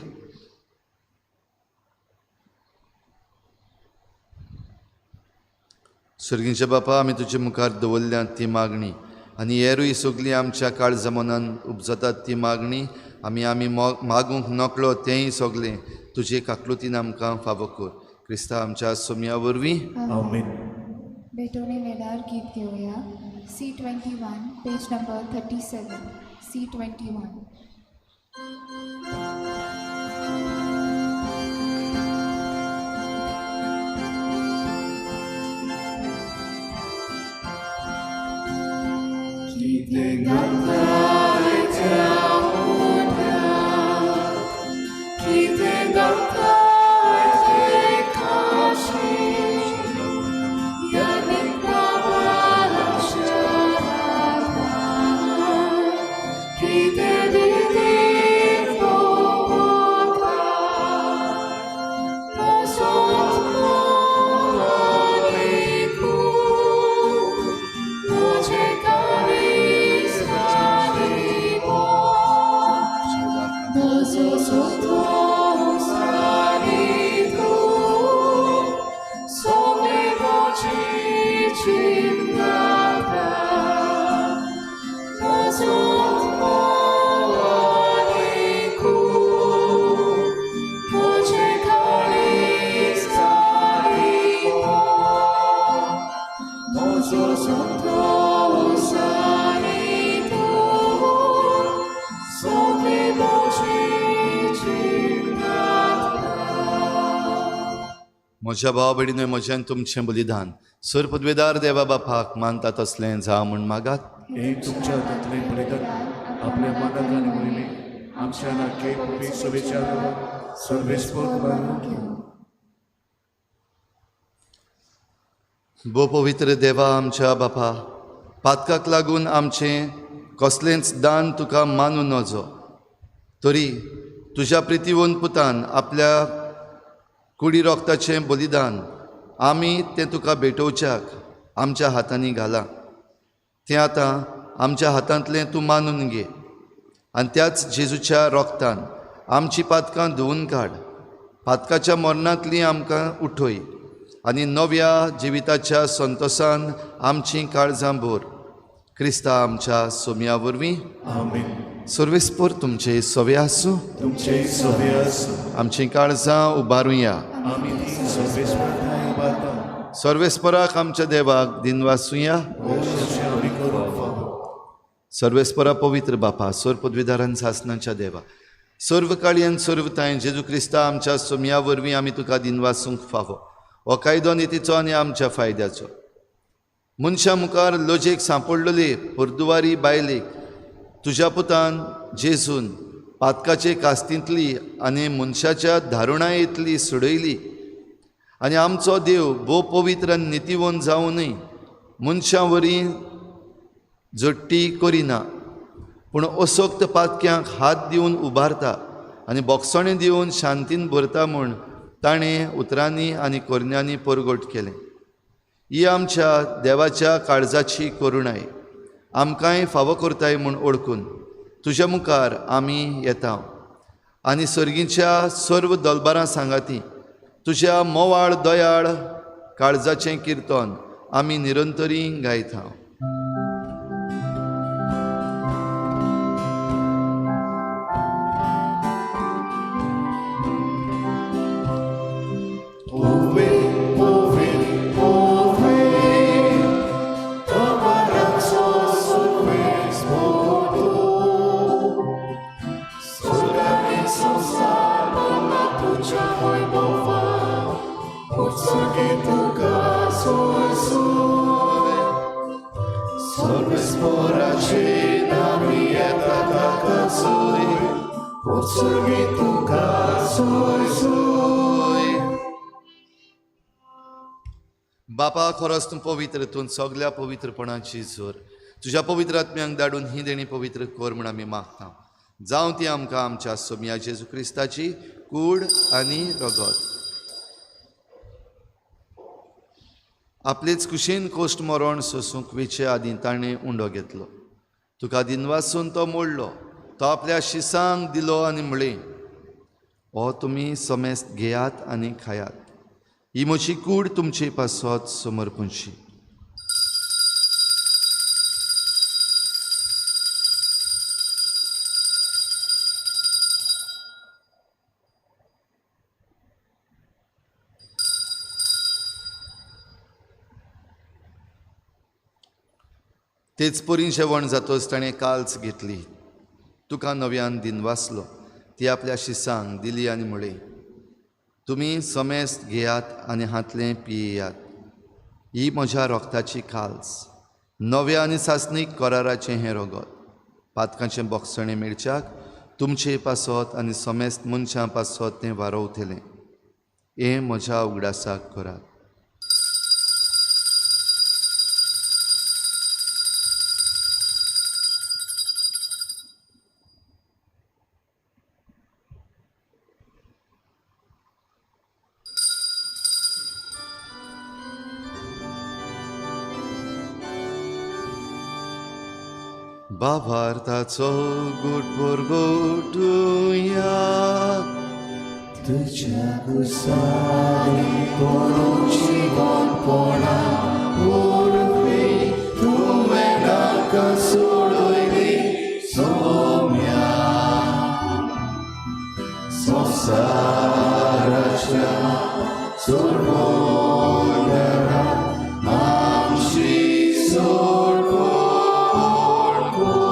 सर्गींच्या बापा, आमी तुजे मुखार दवरल्या ती मागणी आनी हेरूय सगळीं आमच्या काळजा मनान उपजतात ती मागणी आमी आमी मागूंक नकळो तेंय सगळें तुजे काकलुतीन आमकां फावो कर. क्रिस्ता आमच्या सोम्या वरवीं आमेन. भेटवणे वेळार गीत घेवया. C21 page number 37. C21. कितें गाता त्या उद्याक, कितें गाता ते खाशी, ह्या निकपाच्या हातान, कितें दिती म्हाका, मोसोत मोगानिकू, म्हजें काळीज सारिगो, म्हजो सोतो सारिगो, सगळें म्हजें चिंतता, म्हजो मोगानिकू, म्हजें काळीज सारिगो, म्हजो सोतो सारिगो, सगळें म्हजें चिंतता. म्हज्या भाव भयणीनो, म्हज्यान तुमचें बलिदान सर पदवेदार देवा बापाक मानता तसलें जावं म्हूण मागात. हे तुमच्या हातांतलें बलिदान आपल्या मनाक आनी मोहिमेक आमच्या नाके पवित्र सभेच्या सर्वेस्पर मानून घेवं. भो पवित्र देवा आमच्या बापा, पातकाक लागून आमचें कसलेंच दान तुका मानूं नजो, तरी तुज्या प्रितीवन पुतान आपल्या कुडी रोगताचें बलिदान आमी तें तुका भेटोवच्याक आमच्या हातांनी घालां. तें आतां आमच्या हातांतलें तूं मानून घे आनी त्याच जेजूच्या रोगतान आमची पातकां धुवून काड. पातकाच्या मरणांतली आमकां उठय आनी नव्या जिविताच्या संतोसान आमचीं काळजां भर. क्रिस्ता आमच्या सोम्या वरवीं. आमेन. सर्वेस्पर तुमचे सवे आसूं. तुमचे सवे आसूं. आमचीं काळजां उबारुया. आमी ती सर्वेस्पर ठांय उबारता. सर्वेस्पराक आमच्या देवाक दिनवासुया. हो तशें आमी करूंक फावो. सर्वेस्परा पवित्र बापा, सर्व पदवीधारान सासनाच्या देवा, सर्व काळयेन सर्व तांय जेजू क्रिस्ता आमच्या सोम्या वरवीं आमी तुका दिनवासूंक फावो. हो कायदो नितीचो आनी आमच्या फायद्याचो. मनशां मुखार लजेक सांपडलेली परदुवारी बायलेक तुज्या पुतान जेजून पातकाचे कास्तींतली आनी मनशाच्या धारुणायेंतली सोडयली आनी आमचो देव भोव पवित्र आनी नितीवंत जावनूय मनशां वरी जोडटी करिना, पूण असक्त पातक्यांक हात दिवन उबारता आनी बोगसणें दिवन शांतीन भरता म्हूण ताणें उतरांनी आनी करण्यांनी परगट केलें. ही आमच्या देवाच्या काळजाची करुणाय आमकांय फावो करताय म्हूण ओळखून तुज्या मुखार आमी येता आनी सर्गीच्या सर्व दलबारां सांगाती तुज्या मोवाळ दयाळ काळजाचें किर्तन आमी निरंतरी गायता. Tuka soy soy. सर्वेस्पोराचे आमी येता ताका सोय उत्सर्गी तुका सोय सोय. बापा, खरोच तूं पवित्र, तूं सगल्या पवित्रपणाची जोर. तुज्या पवित्र आत्म्यांक धाडून ही देणी पवित्र कर म्हूण आमी मागता. जावं ती आमकां आमच्या सोमया जेजू क्रिस्ताची कूड आनी रगत. आपलेच कुशीन कोश्ट मरण सोसूंक वेचे आदीं ताणें उंडो घेतलो. तुका दिनवासून तो मोडलो, तो आपल्या शिसांक दिलो आनी म्हळें, हो तुमी समेस्त घेयात आनी खायात, ही म्हजी कूड तुमचे पासत समर्पणशी. तेच परी जेवण जातच ताणें काल्स घेतली, तुका नव्यान दिनवासलो, ती आपल्या शिसांक दिली आनी म्हळें, तुमी समेस्त घेयात आनी हांतलें पियेयात, ही म्हज्या रोगताची काल्स, नव्या आनी सासणीक कराराचें हें रगत, पातकांचें बोगसणें मेळच्याक तुमचे पासत आनी समेस्त मनशां पासत तें वारोवतलें. हें म्हज्या उगडासाक करात. बाबार्थाचो गुट पुरगोटुया, तुज्या कुसारी कोणूची कोणपणा वरवीं तुवें आमकां सोडयली सोम्या, संवसाराच्या सोडवणारा आमची सोडवण कर.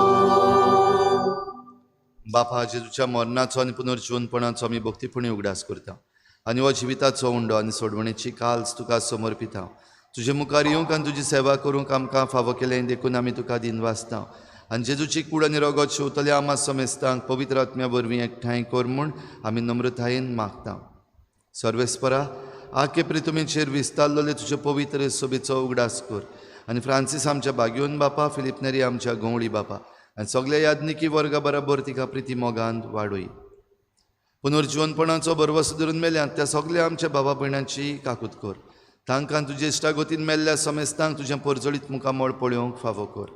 बापा, जेजूच्या मरणाचो आनी पुनर्जिवनपणाचो आमी भक्तीपणी उगडास करता आनी हो जिविताचो उंडो आनी सोडवणेची काल्स तुका समर्पिता. तुजे मुखार येवंक आनी तुजी सेवा करूंक आमकां फावो केलें देखून आमी तुका दिनवासता. आनी जेजूची कूड आनी रगत शेवतल्या आमा समेस्तांक पवित्र आत्म्या वरवीं एकठांय कर म्हूण आमी नम्रतायेन मागता. सर्वेस्परा, आखे प्रितुमेचेर विस्तारलेले तुजे पवित्र सोबेचो उगडास कर आनी फ्रांसीस आमच्या बागयोन बापा, फिलिप नेरी आमच्या गंवळी बापा आनी सगल्या याज्ञिकी वर्गा बराबर तिका प्रिती मोगान वाडय. पुनर्जिवनपणाचो भरवसो धरून मेल्यात त्या सगल्या आमच्या बाबा भयणांची काकूत कर. तांकां तुजे इश्टागतीन मेल्ल्या समेस्तांक तुजें परजळीत मुखामळ पळोवंक फावो कर.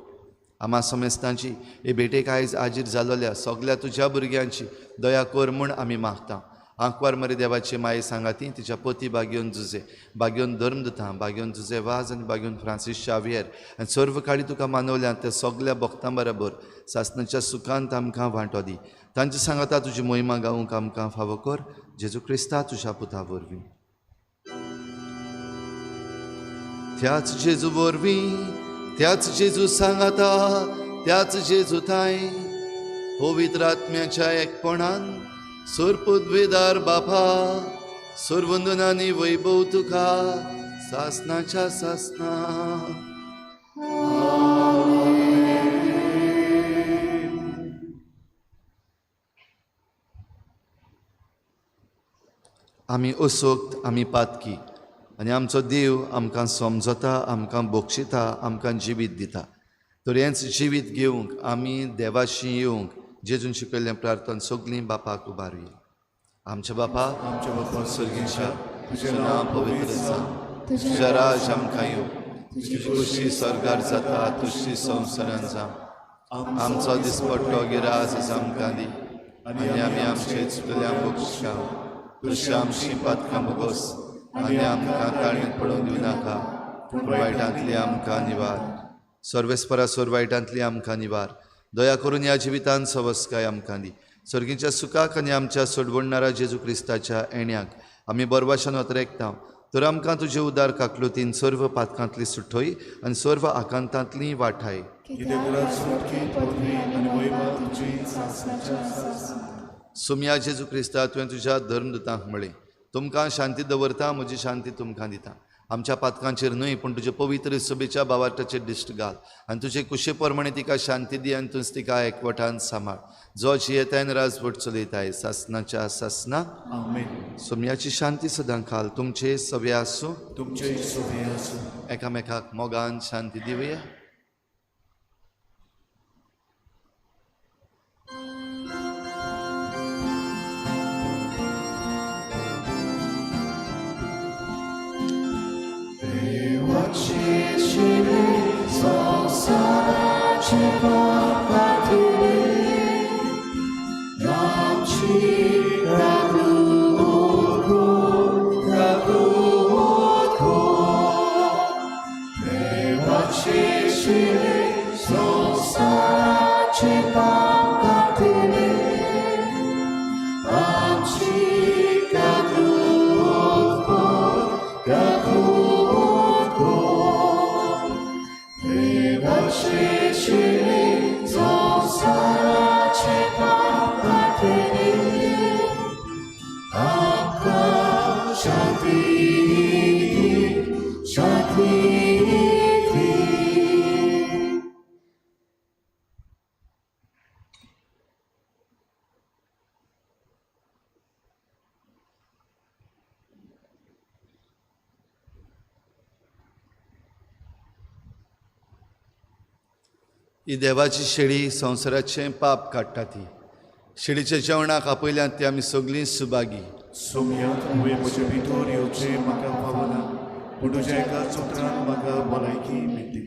आमा समेस्तांची हे भेटेक आयज आजीर जालोल्या सगल्या तुज्या भुरग्यांची दया कर म्हूण आमी मागता. आंकवार मरे देवाची माये सांगाती तिच्या पती बागयोन जुजे, बागयोन धर्मदुतां, बागयोन जुजे वाज आनी बागयोन फ्रांसीस शावियर आनी सर्व काळी तुका मानवल्या त्या सगल्या भक्तां बराबर सासणाच्या सुखांत आमकां वांटो दी. तांचे सांगाता तुजी मोहिमा गावंक आमकां फावो कर. जेजू क्रिस्ता तुज्या पुता वरवीं. त्याच जेजू वरवीं, त्याच जेजू सांगाता, त्याच जेजू थांय पवित्र आत्म्याच्या एकपणान सोरपुद्वेदार बापा, सोरवंदनानी वैभव तुका सासनाच्या सासना. आमी असोक्त, आमी पातकी आनी आमचो देव आमकां समजता, आमकां बक्षिता, आमकां जिवीत दिता. तर हेंच जिवीत घेवंक आमी देवाशी येवंक जेजून शिकयल्लें प्रार्थना सगळीं बापाक उबारुया. आमच्या बापा, आमच्या बापा सर्गीच्या, तुजें नांव पवित्र जावं, तुझ्या राज आमकां येवं, तुजी खुशी स्वर्गार जाता तशी संवसारान जावं. आमचो दिसपट्टो गिरास आमकां दी आनी आमी आमचे चुकल्या बक्षां तशी आमची पातकां भोगोस आनी आमकां ताळयेंत पडोवंक दिवं नाका, पूण वायटांतली आमकां निवार. सर्वेस्परा सोर वायटांतली आमकां निवार. दया करून ह्या जिवितान सवस्काय आमकां दी. सर्गीच्या सुखाक आनी आमच्या सोडवणणारा जेजू क्रिस्ताच्या येण्याक आमी बरवाशान अतरेकता. तर आमकां तुजे उदार काकलुतीन सर्व पातकांतली सुठोय आनी सर्व आकांतांतली वाठाय. सुमया जेजू क्रिस्ता, तुवें तुज्या धर्मदुतांक म्हळें, तुमकां शांती दवरता, म्हजी शांती तुमकां दिता. आमच्या पातकांचेर न्हय पूण तुजे पवित्र सभेच्या भावार्थाचेर दिश्ट घाल आनी तुजे कुशे प्रमाणे तिका शांती दी आनी तूंच तिका एकवटान सांबाळ, जो जियेतायन राजवट चलयताय सासनाच्या सासना. आमेन. सोम्याची शांती सदां खाल तुमचे सवे आसूं, तुमचे सवे आसूं. एकामेकाक मोगान शांती दिवया. ही देवाची शेळी संवसाराचें पाप काडटा. ती शेळीच्या जेवणाक आपयल्यात ती आमी सगळीं सुभागी. सोम्या, तुवें म्हजे भितर येवचें म्हाका फावना, पूण तुज्या एकाच उतरान म्हाका भलायकी मेळटली.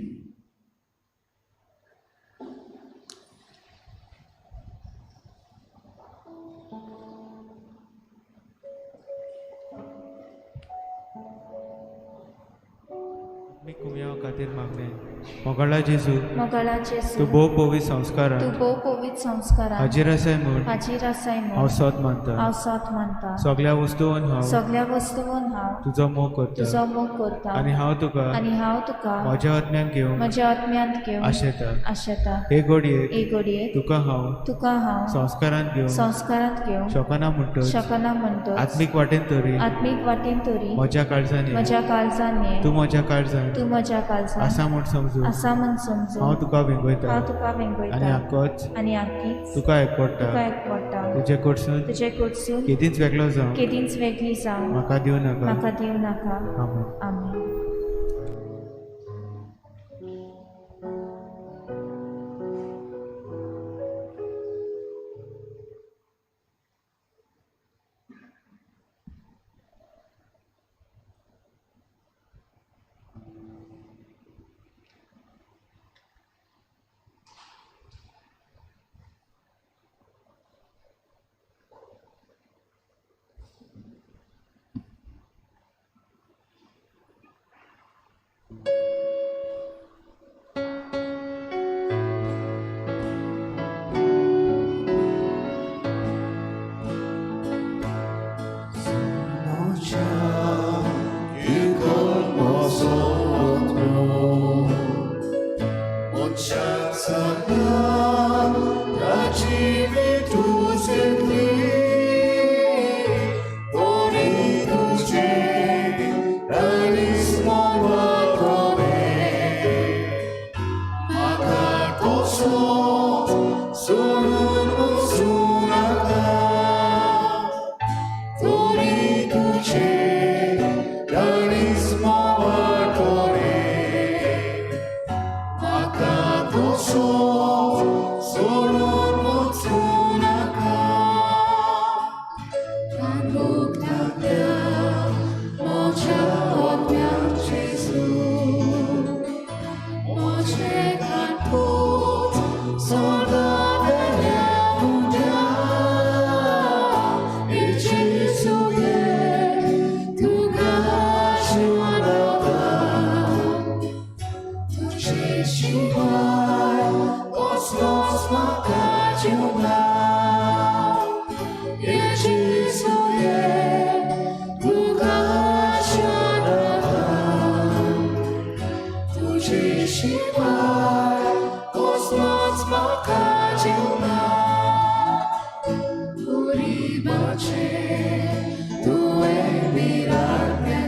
कुमया खातीर मागणें. मोगाळा जेजू, मोगाळा जेजू, तूं भोव पवित्र संस्कारान, तूं भोव पवित्र संस्कारान हाजीर आसाय म्हूण, हाजीर आसाय म्हूण हांव सोद मानता, हांव सोद मानता. सगळ्या वस्तून हांव, सगळ्या वस्तून हांव तुजो मोग करता, तुजो मोग करता. आनी हांव तुका, आनी हांव तुका म्हज्या आत्म्यांत घेवन, म्हज्या आत्म्यांत घेवन आशेता, आशेता. हे घडयेक, हे घडयेक तुका हांव, तुका हांव संस्कारांत घेवन, संस्कारांत घेवन शकना म्हणटच, शकना म्हणटच, आत्मीक वाटेन तरी, आत्मीक वाटेन तरी म्हज्या काळजान, म्हज्या काळजान, तूं म्हज्या काळजान, तूं म्हज्या काळजान आसा म्हूण समजून, आसा म्हूण समजून हांव तुका वेंगयता, हांव तुका वेंगयता. आनी आकोच, आनी आकीच तुका एकवटा, तुका एकवटा. तुजे कडसून, तुजे कडसून केदींच वेगळो जावं, केदींच वेगळी जावं म्हाका दिवं नाका, म्हाका दिवं नाका. आमेन. आमेन. Uribache, tu e mirar me.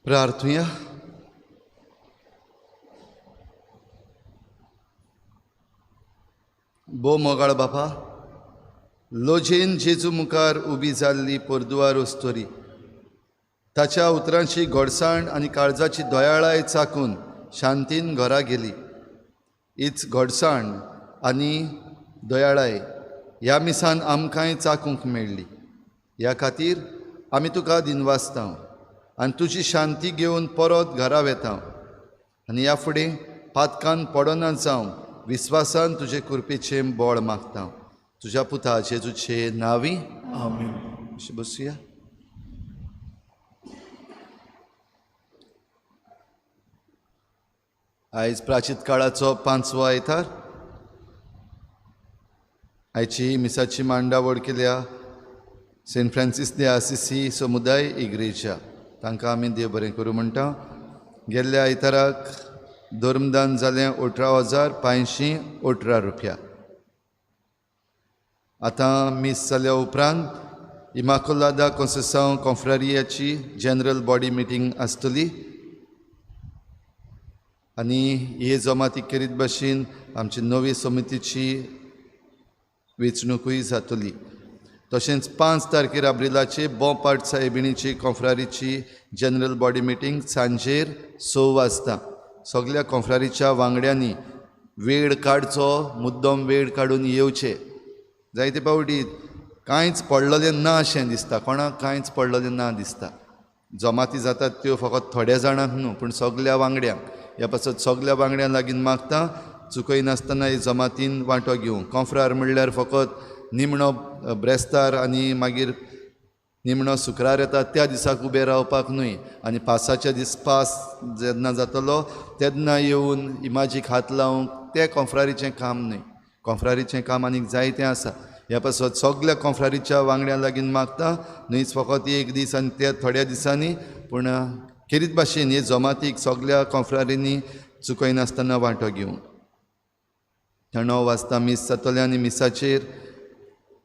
प्रार्थुया। भोव मोगाळ बापा, लोजेन जेजू मुखार उबी जाल्ली पोरदुवार अस्तोरी ताच्या उतरांची गोडसाण आनी काळजाची दयाळाय चाकून शांतीन घरा गेली। हीच गोडसाण आनी दयाळाय ह्या मिसान आमकांय चाकूंक मेळ्ळी। ह्या खातीर आमी तुका दिनवासता आनी तुजी शांती घेवन परत घरा वेता आनी ह्या फुडें पातकान पडना जावं विस्वासान तुजे कृपेचें बळ मागता। तुज्या पुता जेजूचे नांवी आमेन। अशें बसुया। आयज प्राचीत काळाचो पांचवो आयतार। आयची मिसाची मांडावळ केल्या सेंट फ्रांसीस दे आसिसी समुदाय इग्रेजा, तांकां आमी देव बरें करूं म्हणटा। गेल्ल्या आयताराक धर्मदान जालें 18,518 रुपया। आतां मीस जाल्या उपरांत इमाकुलादा कोन्सेसांव कॉन्फ्रारियाची जनरल बॉडी मिटींग आसतली आनी हे जमाती करीत भाशेन आमची नवी समितीची वेंचणुकूय जातली। तशेंच 5 तारखेर आब्रिलाचे बोपाट सायबिणीची कॉन्फ्रारीची जनरल बॉडी मिटींग सांजेर 6 वाजता। सगल्या कॉन्फ्रारीच्या वांगड्यांनी वेळ काडचो, मुद्दम वेळ काडून येवचे। जायते फावटी कांयच पडलेलें ना अशें दिसता, कोणाक कांयच पडलेलें ना दिसता। जमाती जातात त्यो फकत थोड्या जाणांक न्हू पूण सगल्या वांगड्यांक। ह्या पासत सगल्या वांगड्यां लागीं मागता चुकयनासतना हे जमातीन वांटो घेवंक। कॉन्फ्रार म्हणल्यार फकत निमणो ब्रेस्तार आनी मागीर निमणो शुक्रार येता त्या दिसाक उबें रावपाक न्हय आनी पासाच्या दीस पास जेन्ना जातलो तेन्ना येवन इमाजीक हात लावंक तें कॉन्फ्रारीचें काम न्हय। कॉन्फ्रारीचें काम आनीक जायतें आसा। ह्या पासत सगल्या कोंफ्रारीच्या वांगड्यां लागीं मागता, न्हयच फकत एक दीस आनी त्या थोड्या दिसांनी, पूण खेरीत भाशेन हे जमातीक सगल्या कोंफ्रारींनी चुकयनासतना वांटो घेवंक. 9 वाजता मीस जातलें आनी मिसाचेर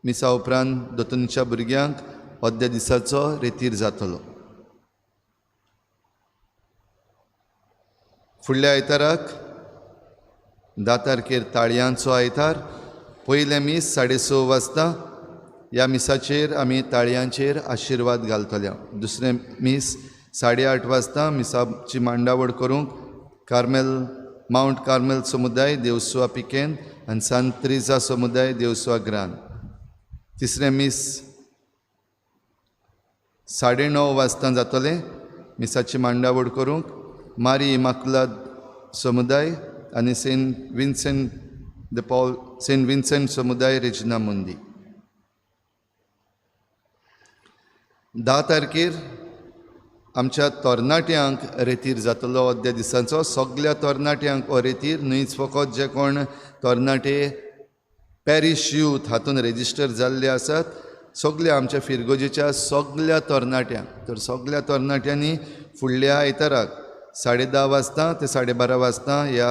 मिसा उपरांत दोतोनीच्या भुरग्यांक अद्या दिसाचो रेतीर जातलो. फुडल्या आयताराक 10 तारखेर ताळयांचो आयतार, पयलें मीस 6:30 वाजता. ह्या मिसाचेर आमी ताळयांचेर आशिर्वाद घालतले. दुसरें मीस 8:30 वाजता मिसाची मांडावळ करूंक कार्मेल मावंट कार्मेल समुदाय देवसुआ पिकेन आनी सांत त्रिजा समुदाय देवसुआ ग्रान. तिसरें मीस 9:30 वाजता जातलें. मिसाची मांडावळ करूंक मारी इमाकुलाद समुदाय आनी Saint Vincent de Paul Saint Vincent समुदाय रेजिना मुंदी. 10 तारखेर आमच्या तरणाट्यांक रेतीर जातलो अद्या दिसांचो. सगल्या तरणाट्यांक हो रेतीर, न्हयच फकत जे कोण तरणाटे पॅरीश यूथ हातून रेजिस्टर जाल्ले आसात, सगल्या आमच्या फिरगोजेच्या सगल्या तरणाट्यांक. तर सगल्या तरणाट्यांनी फुडल्या आयताराक 10:30 वाजता ते 12:30 वाजता ह्या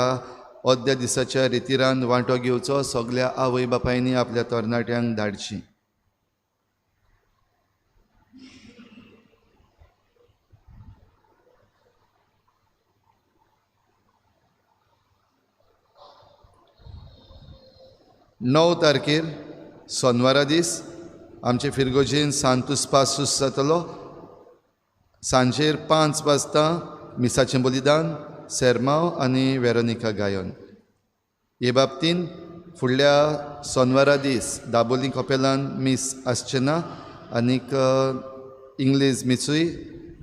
अद्या दिसाच्या रेतिरान वांटो घेवचो. सगल्या आवय बापायनी आपल्या तरणाट्यांक धाडची. णव तारखेर सोनवारा दीस आमचे फिरगोजेन सांतूस पासूस जातलो. सांजेर 5 वाजता मिसाचें बलिदान, सेरमाव आनी वेरोनिका गायन. हे बाबतीन फुडल्या सोनवारा दीस दाबोली कपेलान मीस आसचें ना आनीक इंग्लीश मिसूय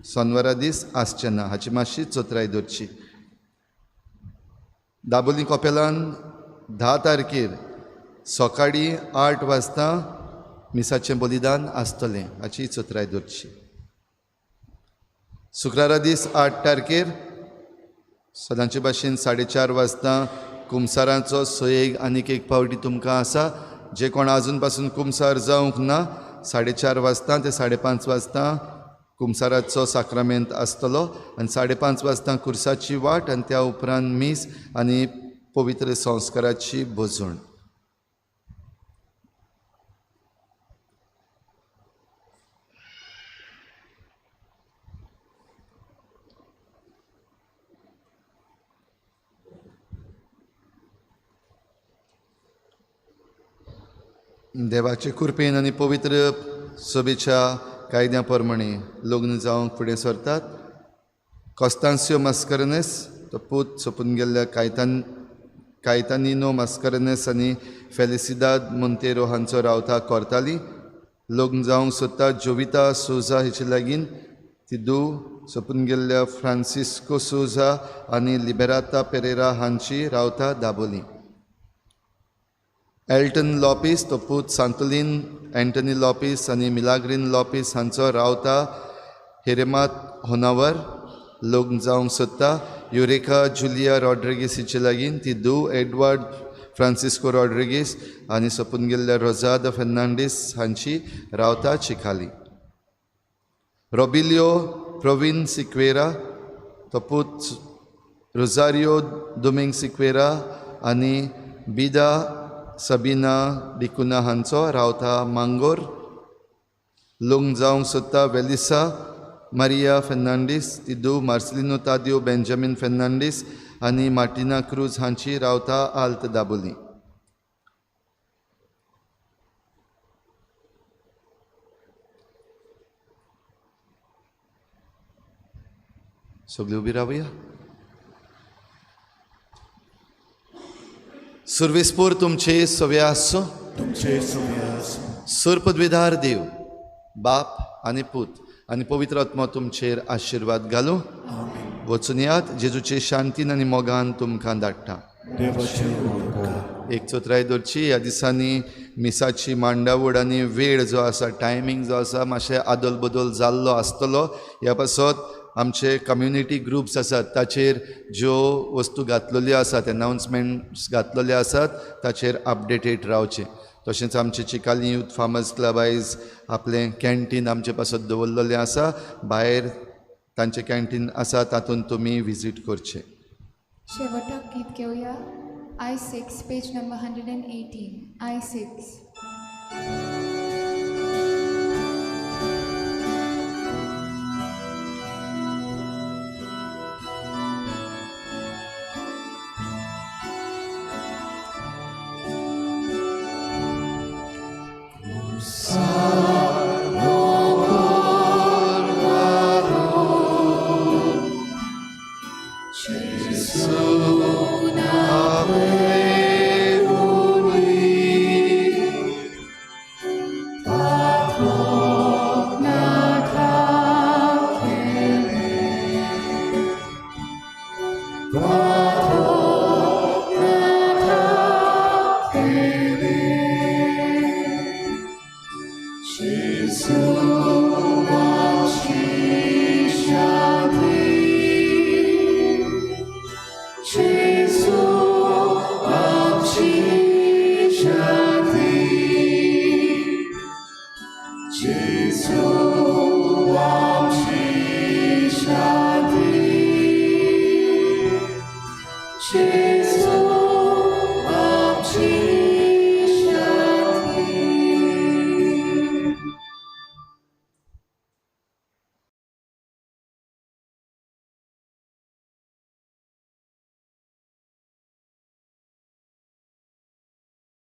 सोनवारा दीस आसचें ना, हाची मातशी चतराय दवरची. दाबोली कपेलान 10 तारखेर सकाळीं 8 वाजता मिसाचें बलिदान आसतलें, हाची चतराय दवरची. शुक्रारा दीस 8 तारखेर सदांचे भाशेन 4:30 वाजता कुमसारांचो सोयेग आनीक एक पावटी तुमकां आसा. जे कोण आजून पासून कुमसार जावंक ना, 4:30 वाजता ते 5:30 वाजता कुमसाराचो साक्रामेंत आसतलो आनी 5:30 वाजता कुर्साची वाट आनी त्या उपरांत मीस आनी पवित्र संस्काराची भोजण. देवाचे कृपेन आनी पवित्र सभेच्या कायद्या प्रमाणे लग्न जावंक फुडें सरतात. कॉस्तांसियो मास्करनेस तो पूत सोंपून गेल्ल्या कायतानिनो मास्करनेस आनी फेलिसिदाद मोंतेरो हांचो रावता कोरताली. लग्न जावंक सोदता जोविता सोजा हेचे लागीं ती धूव सोंपून गेल्ल्या फ्रांसिस्को सोजा आनी लिबेराता पेरेरा हांची रावता दाबोली. एल्टन लॉपीस तो पूत सांतोलीन एंटनी लॉपीस आनी मिलाग्रीन लॉपीस हांचो रावता हेरेमात होनावर. लग्न जावंक सोदता युरेका जुलिया रॉड्रिगीस हिचे लागीं ती धूव एडवर्ड फ्रांसिस्को रॉड्रिगीस आनी सोंपून गेल्ल्या रोजाद फेर्नांडीस हांची रावता चिखाली. रोबिलियो प्रवीण सिक्वेरा तो पूत रोजारियो दोमिंग सिक्वेरा आनी बिदा सबीना डिकुना हांचो रावता मांगोर. लग्न जावंक सोदता वेलिसा मारिया फेर्नांडीस ती धूव मार्सलिनो तादियो बेंजामीन फेर्नांडीस आनी मार्टिना क्रूज हांची रावता आल्त दाबोली. सगळी उबी रावया. सुर्वेसपूर तुमचे सवे आसूं, तुमचे सवे आसूं. सुरपदविधार देव बाप आनी पूत आनी पवित्र आत्मो तुमचेर आशिर्वाद घालूं. वचून यात, जेजूचे शांतीन आनी मोगान तुमकां धाडटा. एक चतराय दवरची. ह्या दिसांनी मिसाची मांडावळ आनी वेळ जो आसा, टायमींग जो आसा, मातशें आदल बदल जाल्लो आसतलो. ह्या पासत आमचे कम्युनिटी ग्रुप्स आसात ताचेर ज्यो वस्तू घातलेल्यो आसात, एनावन्समेंट्स घातलेले आसात, ताचेर अपडेटेड रावचें. तशेंच आमचें चिकाली यूथ फार्मर्स क्लब आयज आपलें कॅन्टीन आमचे पासत दवरलेलें आसा. भायर तांचें कॅन्टीन आसा, तातूंत तुमी विजीट करचें. शेवटाक गीत घेवया. I6, page number 118. I6. Jesus.